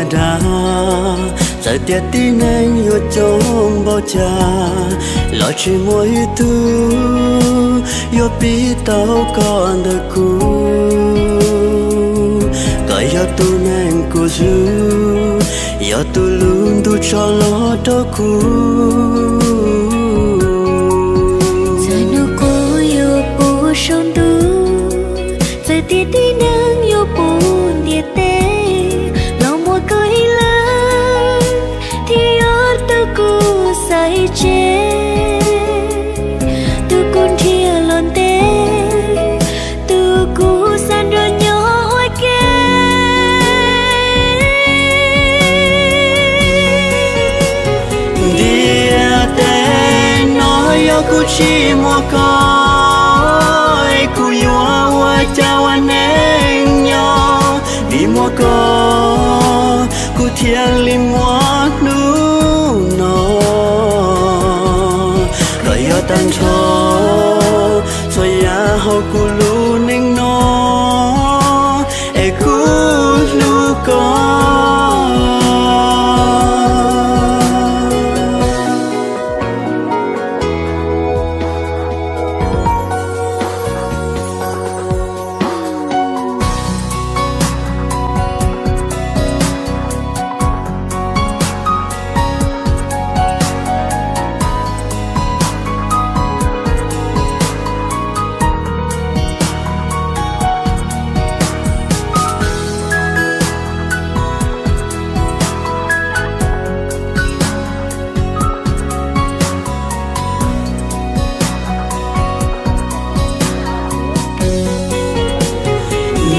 Dag, txawm tias tib neeg yuav coob npaum cas los tsis muaj ib tug yuav pib tau koj ntawm kuv. Koj yog tus neeg kuv hlub, yog tus lub ntuj tso los rau kuv. Txawm hnub qub yuav puv saum ntuj, txawm tias tib neeg yuav puv ntiaj teb, los muaj koj ib leeg thiaj yog tus kuv xaiv tseg, tus kuv nrhiav los ntev, tus kuv xav nrog nyob ua ke. Ntiaj teb no yog kuv tsis muaj koj, es kuv yuav ua cas ua neej nyob? Vim muaj koj, kuv thiaj li muaj hnub no. Koj yog tag nrho txhua yam hauv kuv lub neej no, es kuv hlub koj.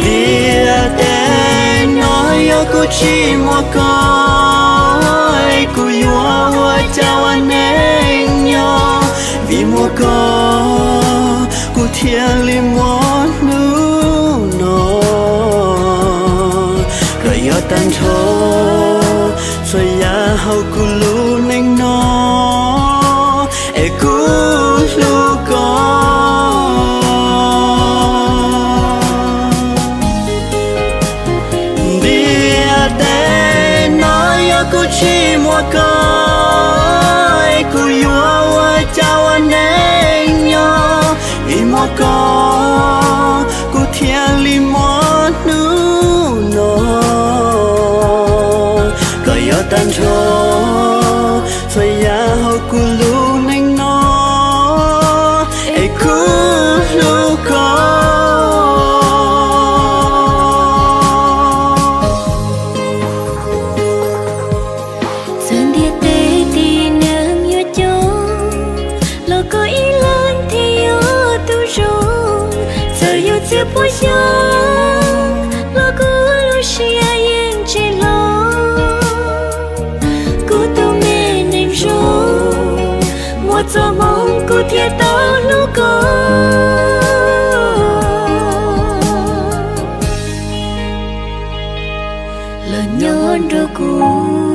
Ntiaj teb no yog kuv tsis muaj koj, kuv yuav ua cas ua neej nyob? Vim muaj koj, kuv thiaj li muaj hnub no. Koj yog tag nrho txhua yam hauv kuv lub neej no, es kuv hlub koj. Ntiaj teb no yog kuv tsis muaj koj, kuv yuav ua cas ua neej nyob? Vim muaj koj, kuv thiaj li muaj hnub no. Koj yog tag nrho txhua yam hauv kuv lub neej no, es kuv hlub koj. Txawm ntiaj teb tib neeg yuav coob, los koj ib leeg thiaj yog tus zoo. Txawm yuav txhiab pua xyoo, los kuv lub siab yeej tsis hlob. Kuv tus me neeg zoo, muaj txoj hmoo kuv thiaj tau hlub koj. Los nyob nrog kuv